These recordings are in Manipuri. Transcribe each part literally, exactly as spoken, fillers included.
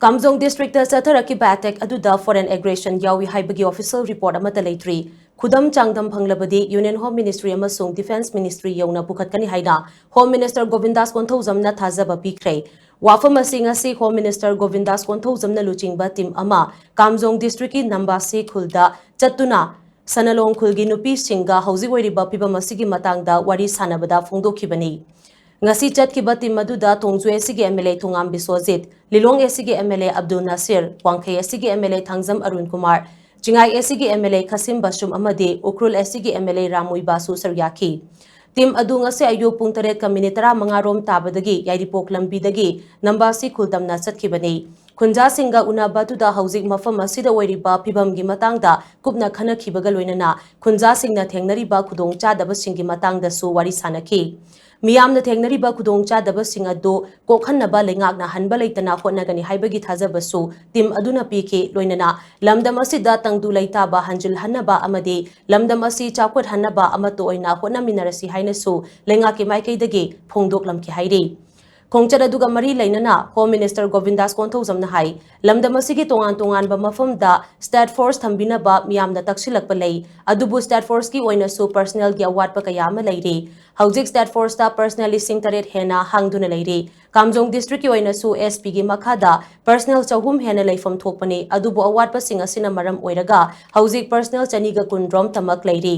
ꯀꯥꯝꯖꯣꯡ districtꯇ ꯆꯠꯊꯔꯛꯈꯤꯕ attack ꯑꯗꯨꯗ foreign aggression ꯌꯥꯎꯏ ꯍꯥꯏꯕꯒꯤ official report ꯑꯃꯠꯇ ꯂꯩꯇ꯭ꯔꯤ꯫ ꯈꯨꯗꯝ ꯆꯥꯡꯗꯝ ꯐꯪꯂꯕꯗꯤ Union Home Ministry ꯑꯃꯁꯨꯡ Defence Ministry ꯌꯧꯅ ꯄꯨꯈꯠꯀꯅꯤ ꯍꯥꯏꯅ Home Minister ꯒꯣꯕꯤꯟꯗꯥꯁ ꯀꯣꯟꯊꯧꯖꯝꯅ ꯊꯥꯖꯕ ꯄꯤꯈ꯭ꯔꯦ꯫ ꯋꯥꯐꯝ ꯑꯁꯤ ꯉꯁꯤ Home Minister ꯒꯣꯕꯤꯟꯗꯥꯁ ꯀꯣꯟꯊꯧꯖꯝꯅ ꯂꯨꯆꯤꯡꯕ team ꯑꯃ ꯀꯥꯝꯖꯣꯡ districtꯀꯤ ꯅꯝꯕꯥꯁꯤ ꯈꯨꯜꯗ ꯆꯠꯇꯨꯅ ꯁꯅꯂꯣꯡ ꯈꯨꯜꯒꯤ ꯅꯨꯄꯤꯁꯤꯡꯒ ꯍꯧꯖꯤꯛ ꯑꯣꯏꯔꯤꯕ ꯐꯤꯕꯝ ꯑꯁꯤꯒꯤ ꯃꯇꯥꯡꯗ ꯋꯥꯔꯤ ꯁꯥꯟꯅꯕꯗ ꯐꯣꯡꯗꯣꯛꯈꯤꯕꯅꯤ꯫ ꯉꯁꯤ ꯆꯠꯈꯤꯕ team ꯑꯗꯨꯗ ꯊꯣꯡꯖꯨ ACꯒꯤ MLA ꯊꯣꯉꯥꯝ ꯕꯤꯁ꯭ꯋꯖꯤꯠ, ꯂꯤꯂꯣꯡ ACꯒꯤ MLA ꯑꯕꯗꯨꯜ ꯅꯥꯁꯤꯔ, ꯋꯥꯡꯈꯩ ACꯒꯤ MLA ꯊꯥꯡꯖꯝ ꯑꯔꯨꯟ ꯀꯨꯃꯥꯔ, ꯆꯤꯡꯉꯥꯏ ACꯒꯤ MLA ꯈꯥꯁꯤꯝ ꯕꯥꯁꯨꯝ ꯑꯃꯗꯤ ꯎꯈ꯭ꯔꯨꯜ ACꯒꯤ MLA ꯔꯥꯝ ꯃꯨꯏꯕꯥꯁꯨ ꯁꯔꯨꯛ ꯌꯥꯈꯤ꯫ Team ꯑꯗꯨ ꯉꯁꯤ ꯑꯌꯨꯛ ꯄꯨꯡ ꯇꯔꯦꯠꯀ minute ꯇꯔꯥꯃꯉꯥ ꯔꯣꯝ ꯇꯥꯕꯗꯒꯤ ꯌꯥꯏꯔꯤꯄꯣꯛ ꯂꯝꯕꯤꯗꯒꯤ ꯅꯝꯕꯥꯁꯤ ꯈꯨꯜ ꯇꯝꯅ ꯆꯠꯈꯤꯕꯅꯤ꯫ ꯈꯨꯟꯖꯥꯁꯤꯡꯒ ꯎꯅꯕ ꯑꯗꯨꯗ ꯍꯧꯖꯤꯛ ꯃꯐꯝ ꯑꯁꯤꯗ ꯑꯣꯏꯔꯤꯕ ꯐꯤꯕꯝꯒꯤ ꯃꯇꯥꯡꯗ ꯀꯨꯞꯅ ꯈꯟꯅꯈꯤꯕꯒ ꯂꯣꯏꯅꯅ ꯈꯨꯟꯖꯥꯁꯤꯡꯅ ꯊꯦꯡꯅꯔꯤꯕ ꯈꯨꯗꯣꯡꯆꯥꯗꯕꯁꯤꯡꯒꯤ ꯃꯇꯥꯡꯗꯁꯨ ꯋꯥꯔꯤ ꯁꯥꯟꯅꯈꯤ꯫ ꯃꯤꯌꯥꯝꯅ ꯊꯦꯡꯅꯔꯤꯕ ꯈꯨꯗꯣꯡꯆꯥꯗꯕꯁꯤꯡ ꯑꯗꯨ ꯀꯣꯛꯍꯟꯅꯕ ꯂꯩꯉꯥꯛꯅ ꯍꯟꯕ ꯂꯩꯇꯅ ꯍꯣꯠꯅꯒꯅꯤ ꯍꯥꯏꯕꯒꯤ ꯊꯥꯖꯕꯁꯨ team ꯑꯗꯨꯅ ꯄꯤꯈꯤ꯫ ꯂꯣꯏꯅꯅ ꯂꯝꯗꯝ ꯑꯁꯤꯗ ꯇꯪꯗꯨ ꯂꯩꯇꯥꯕ ꯍꯟꯖꯤꯜꯍꯟꯅꯕ ꯑꯃꯗꯤ ꯂꯝꯗꯝ ꯑꯁꯤ ꯆꯥꯎꯈꯠꯍꯟꯅꯕ ꯑꯃꯠꯇ ꯑꯣꯏꯅ ꯍꯣꯠꯅꯃꯤꯟꯅꯔꯁꯤ ꯍꯥꯏꯅꯁꯨ ꯂꯩꯉꯥꯛꯀꯤ ꯃꯥꯏꯀꯩꯗꯒꯤ ꯐꯣꯡꯗꯣꯛꯂꯝꯈꯤ ꯍꯥꯏꯔꯤ꯫ ꯈꯣꯡꯆꯠ ꯑꯗꯨꯒ ꯃꯔꯤ ꯂꯩꯅꯅ Home Minister ꯒꯣꯕꯤꯟꯗꯥꯁ ꯀꯣꯟꯊꯧꯖꯝꯅ ꯍꯥꯏ, ꯂꯝꯗꯝ ꯑꯁꯤꯒꯤ ꯇꯣꯉꯥꯟ ꯇꯣꯉꯥꯟꯕ ꯃꯐꯝꯗ state force ꯊꯝꯕꯤꯅꯕ ꯃꯤꯌꯥꯝꯅ ꯇꯛꯁꯤꯜꯂꯛꯄ ꯂꯩ, ꯑꯗꯨꯕꯨ state forceꯀꯤ ꯑꯣꯏꯅꯁꯨ personnelꯒꯤ ꯑꯋꯥꯠꯄ ꯀꯌꯥ ꯑꯃ ꯂꯩꯔꯤ꯫ ꯍꯧꯖꯤꯛ state forceꯇ personnel ꯂꯤꯁꯤꯡ ꯇꯔꯦꯠ ꯍꯦꯟꯅ ꯍꯥꯡꯗꯨꯅ ꯂꯩꯔꯤ꯫ ꯀꯥꯝꯖꯣꯡ districtꯀꯤ ꯑꯣꯏꯅꯁꯨ SPꯒꯤ ꯃꯈꯥꯗ personnel ꯆꯍꯨꯝ ꯍꯦꯟꯅ ꯂꯩꯐꯝ ꯊꯣꯛꯄꯅꯤ, ꯑꯗꯨꯕꯨ ꯑꯋꯥꯠꯄꯁꯤꯡ ꯑꯁꯤꯅ ꯃꯔꯝ ꯑꯣꯏꯔꯒ ꯍꯧꯖꯤꯛ personnel ꯆꯅꯤꯒ ꯀꯨꯟ ꯔꯣꯝꯇꯃꯛ ꯂꯩꯔꯤ꯫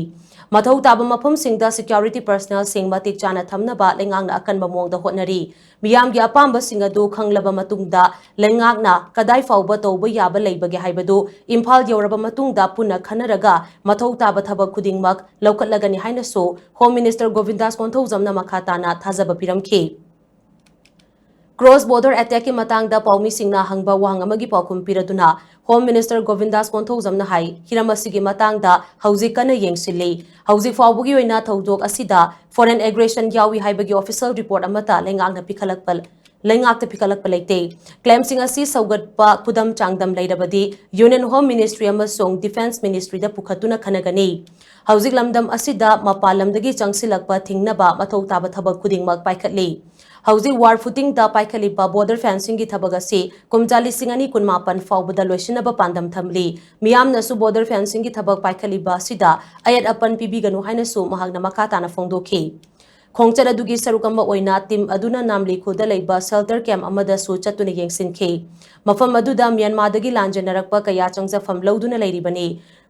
ꯃꯊꯧ ꯇꯥꯕ ꯃꯐꯝꯁꯤꯡꯗ security personnelꯁꯤꯡ ꯃꯇꯤꯛ ꯆꯥꯅ ꯊꯝꯅꯕ ꯂꯩꯉꯥꯛꯅ ꯑꯀꯟꯕ ꯃꯑꯣꯡꯗ ꯍꯣꯠꯅꯔꯤ꯫ ꯃꯤꯌꯥꯝꯒꯤ ꯑꯄꯥꯝꯕꯁꯤꯡ ꯑꯗꯨ ꯈꯪꯂꯕ ꯃꯇꯨꯡꯗ ꯂꯩꯉꯥꯛꯅ ꯀꯗꯥꯏ ꯐꯥꯎꯕ ꯇꯧꯕ ꯌꯥꯕ ꯂꯩꯕꯒꯦ ꯍꯥꯏꯕꯗꯨ ꯏꯝꯐꯥꯜ ꯌꯧꯔꯕ ꯃꯇꯨꯡꯗ ꯄꯨꯟꯅ ꯈꯟꯅꯔꯒ ꯃꯊꯧ ꯇꯥꯕ ꯊꯕꯛ ꯈꯨꯗꯤꯡꯃꯛ ꯂꯧꯈꯠꯂꯒꯅꯤ ꯍꯥꯏꯅꯁꯨ Home Minister ꯒꯣꯕꯤꯟꯗꯥꯁ ꯀꯣꯟꯊꯧꯖꯝꯅ ꯃꯈꯥ ꯇꯥꯅ ꯊꯥꯖꯕ ꯄꯤꯔꯝꯈꯤ꯫ Cross border attackꯀꯤ ꯃꯇꯥꯡꯗ ꯄꯥꯎꯃꯤꯁꯤꯡꯅ ꯍꯪꯕ ꯋꯥꯍꯪ ꯑꯃꯒꯤ ꯄꯥꯎꯈꯨꯝ ꯄꯤꯔꯗꯨꯅ Home Minister ꯒꯣꯕꯤꯟꯗꯥꯁ ꯀꯣꯟꯊꯧꯖꯝꯅ ꯍꯥꯏ, ꯍꯤꯔꯝ ꯑꯁꯤꯒꯤ ꯃꯇꯥꯡꯗ ꯍꯧꯖꯤꯛ ꯀꯟꯅ ꯌꯦꯡꯁꯤꯜꯂꯤ꯫ ꯍꯧꯖꯤꯛ ꯐꯥꯎꯕꯒꯤ ꯑꯣꯏꯅ ꯊꯧꯗꯣꯛ ꯑꯁꯤꯗ foreign aggression ꯌꯥꯎꯏ ꯍꯥꯏꯕꯒꯤ official report ꯑꯃꯠꯇ ꯂꯩꯉꯥꯛꯅ ꯄꯤꯈꯠꯂꯛꯄ, ꯂꯩꯉꯥꯛꯇ ꯄꯤꯈꯠꯂꯛꯄ ꯂꯩꯇꯦ꯫ Claimꯁꯤꯡ ꯑꯁꯤ ꯁꯧꯒꯠꯄ ꯈꯨꯗꯝ ꯆꯥꯡꯗꯝ ꯂꯩꯔꯕꯗꯤ Union Home Ministry ꯑꯃꯁꯨꯡ Defence Ministryꯗ ꯄꯨꯈꯠꯇꯨꯅ ꯈꯟꯅꯒꯅꯤ꯫ ꯍꯧꯖꯤꯛ ꯂꯝꯗꯝ ꯑꯁꯤꯗ ꯃꯄꯥꯟ ꯂꯝꯗꯒꯤ ꯆꯪꯁꯤꯜꯂꯛꯄ ꯊꯤꯡꯅꯕ ꯃꯊꯧ ꯇꯥꯕ ꯊꯕꯛ ꯈꯨꯗꯤꯡꯃꯛ ꯄꯥꯏꯈꯠꯂꯤ꯫ ꯍꯧꯖꯤꯛ ꯋꯥꯔ ꯐꯨꯇꯤꯡꯗ ꯄꯥꯏꯈꯠꯂꯤꯕ ꯕꯣꯔꯗꯔ ꯐꯦꯟꯁꯤꯡꯒꯤ ꯊꯕꯛ ꯑꯁꯤ ꯀꯨꯝꯖꯥ ꯂꯤꯁꯤꯡ ꯑꯅꯤ ꯀꯨꯟꯃꯥꯄꯟ ꯐꯥꯎꯕꯗ ꯂꯣꯏꯁꯤꯟꯅꯕ ꯄꯥꯟꯗꯝ ꯊꯝꯂꯤ꯫ ꯃꯤꯌꯥꯝꯅꯁꯨ ꯕꯣꯔꯗꯔ ꯐꯦꯟꯁꯤꯡꯒꯤ ꯊꯕꯛ ꯄꯥꯏꯈꯠꯂꯤꯕ ꯑꯁꯤꯗ ꯑꯌꯦꯠ ꯑꯄꯟ ꯄꯤꯕꯤꯒꯅꯨ ꯍꯥꯏꯅꯁꯨ ꯃꯍꯥꯛꯅ ꯃꯈꯥ ꯇꯥꯅ ꯐꯣꯡꯗꯣꯛꯈꯤ꯫ ꯈꯣꯡꯆꯠ ꯑꯗꯨꯒꯤ ꯁꯔꯨꯛ ꯑꯃ ꯑꯣꯏꯅ ꯇꯤꯝ ꯑꯗꯨꯅ ꯅꯥꯝꯂꯤ ꯈꯨꯜꯗ ꯂꯩꯕ ꯁꯦꯜꯇꯔ ꯀꯦꯝꯞ ꯑꯃꯗꯁꯨ ꯆꯠꯇꯨꯅ ꯌꯦꯡꯁꯤꯟꯈꯤ꯫ ꯃꯐꯝ ꯑꯗꯨꯗ ꯃ꯭ꯌꯥꯟꯃꯥꯔꯗꯒꯤ ꯂꯥꯟꯖꯦꯟꯅꯔꯛꯄ ꯀꯌꯥ ꯆꯪꯖꯐꯝ ꯂꯧꯗꯨꯅ ꯂꯩꯔꯤꯕꯅꯤ꯫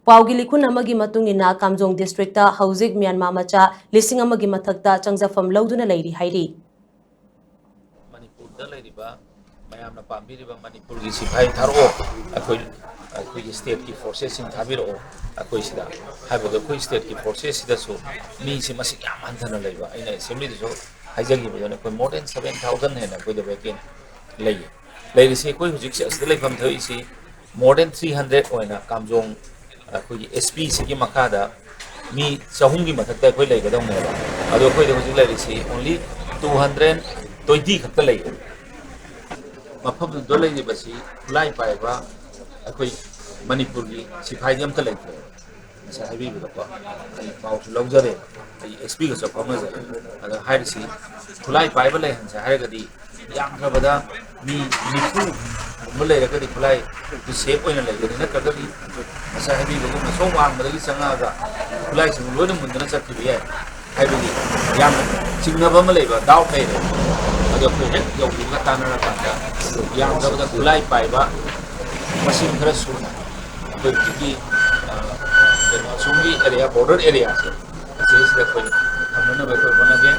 ꯄꯥꯎꯒꯤ ꯂꯤꯈꯨꯟ ꯑꯃꯒꯤ ꯃꯇꯨꯡ ꯏꯟꯅ, ꯀꯥꯝꯖꯣꯡ ꯗꯤꯁꯇ꯭ꯔꯤꯛꯇ ꯍꯧꯖꯤꯛ ꯃ꯭ꯌꯥꯟꯃꯥꯔ ꯃꯆꯥ ꯂꯤꯁꯤꯡ ꯑꯃꯒꯤ ꯃꯊꯛꯇ ꯆꯪꯖꯐꯝ ꯂꯧꯗꯨꯅ ꯂꯩꯔꯤ ꯍꯥꯏꯔꯤ꯫ ꯃꯅꯤꯄꯨꯔꯗ ꯂꯩꯔꯤꯕ ꯃꯌꯥꯝꯅ ꯄꯥꯝꯕꯤꯔꯤꯕ ꯃꯅꯤꯄꯨꯔꯒꯤ ꯁꯤꯐꯥꯏ ꯊꯥꯔꯛꯑꯣ, ꯑꯩꯈꯣꯏ, ꯑꯩꯈꯣꯏꯒꯤ ꯁ꯭ꯇꯦꯠꯀꯤ ꯐꯣꯔꯁꯦꯁꯁꯤꯡ ꯊꯥꯕꯤꯔꯛꯑꯣ ꯑꯩꯈꯣꯏ ꯁꯤꯗ ꯍꯥꯏꯕꯗꯣ, ꯑꯩꯈꯣꯏ ꯁ꯭ꯇꯦꯠꯀꯤ ꯐꯣꯔꯁꯦꯁꯁꯤꯗꯁꯨ ꯃꯤꯁꯤ ꯃꯁꯤꯡ ꯌꯥꯝ ꯍꯟꯊꯅ ꯂꯩꯕ, ꯑꯩꯅ ꯑꯦꯁꯦꯝꯕ꯭ꯂꯤꯗꯁꯨ ꯍꯥꯏꯖꯈꯤꯕꯗꯨꯅ, ꯑꯩꯈꯣꯏ more than seven thousand ꯍꯦꯟꯅ ꯑꯩꯈꯣꯏꯗ ꯚꯦꯀꯦꯟ ꯂꯩꯌꯦ꯫ ꯂꯩꯔꯤꯁꯤ ꯑꯩꯈꯣꯏ ꯍꯧꯖꯤꯛꯁꯦ ꯑꯁꯤꯗ ꯂꯩꯐꯝ ꯊꯣꯛꯏꯁꯤ more than three hundred ꯑꯣꯏꯅ ꯀꯥꯝꯖꯣꯡ ꯑꯩꯈꯣꯏꯒꯤ ꯑꯦꯁ ꯄꯤ ꯁꯤꯒꯤ ꯃꯈꯥꯗ ꯃꯤ ꯆꯍꯨꯝꯒꯤ ꯃꯊꯛꯇ ꯑꯩꯈꯣꯏ ꯂꯩꯒꯗꯧꯅꯦꯕ꯫ ꯑꯗꯣ ꯑꯩꯈꯣꯏꯗ ꯍꯧꯖꯤꯛ ꯂꯩꯔꯤꯁꯤ only two hundred twenty ꯈꯛꯇ ꯂꯩꯌꯦ꯫ ꯃꯐꯝꯗꯨꯗ ꯂꯩꯔꯤꯕꯁꯤ ꯈꯨꯠꯂꯥꯏ ꯄꯥꯏꯕ ꯑꯩꯈꯣꯏ ꯃꯅꯤꯄꯨꯔꯒꯤ ꯁꯤꯐꯥꯏꯗꯤ ꯑꯝꯇ ꯂꯩꯇ꯭ꯔꯦ꯫ ꯉꯁꯥꯏ ꯍꯥꯏꯕꯤꯕꯗꯀꯣ, ꯑꯩ ꯄꯥꯎꯁꯨ ꯂꯧꯖꯔꯦ, ꯑꯩ ꯑꯦꯁ ꯄꯤꯒꯁꯨ ꯐꯥꯎꯅꯖꯔꯦ꯫ ꯑꯗ ꯍꯥꯏꯔꯤꯁꯤ ꯈꯨꯠꯂꯥꯏ ꯄꯥꯏꯕ ꯂꯩꯍꯟꯁꯦ ꯍꯥꯏꯔꯒꯗꯤ ꯌꯥꯝꯗ꯭ꯔꯕꯗ ꯃꯤ ꯅꯤꯐꯨ ꯒꯨꯝꯕ ꯂꯩꯔꯒꯗꯤ ꯈꯨꯠꯂꯥꯏꯗꯨ ꯁꯦꯐ ꯑꯣꯏꯅ ꯂꯩꯒꯅꯤ, ꯅꯠꯇ꯭ꯔꯒꯗꯤ ꯉꯁꯥꯏ ꯍꯥꯏꯕꯤꯕꯒꯨꯝꯅ ꯁꯣꯝ ꯋꯥꯡꯃꯗꯒꯤ ꯆꯪꯉꯛꯑꯒ ꯈꯨꯠꯂꯥꯏꯁꯤꯡ ꯂꯣꯏꯅ ꯃꯨꯟꯗꯨꯅ ꯆꯠꯈꯤꯕ ꯌꯥꯏ꯫ ꯍꯥꯏꯕꯗꯤ ꯌꯥꯝꯅ ꯆꯤꯡꯅꯕ ꯑꯃ ꯂꯩꯕ, ꯗꯥꯎꯠ ꯂꯩꯔꯦ꯫ ꯑꯗꯣ ꯑꯩꯈꯣꯏ ꯍꯦꯛ ꯌꯧꯕꯒ ꯇꯥꯟꯅꯔꯀꯥꯟꯗ ꯌꯥꯝꯗ꯭ꯔꯕꯗ ꯈꯨꯠꯂꯥꯏ ꯄꯥꯏꯕ ꯃꯁꯤꯡ ꯈꯔ ꯁꯨꯅ ꯑꯩꯈꯣꯏ ꯍꯧꯖꯤꯛꯀꯤ, ꯑ, ꯀꯩꯅꯣ, ꯑꯁꯣꯝꯒꯤ ꯑꯦꯔꯤꯌꯥ, ꯕꯣꯔꯗꯔ ꯑꯦꯔꯤꯌꯥꯁꯦ, ꯑꯁꯤꯗꯩꯁꯤꯗ ꯑꯩꯈꯣꯏ ꯊꯝꯅꯅꯕ ꯑꯩꯈꯣꯏ ꯍꯣꯠꯅꯒꯦ꯫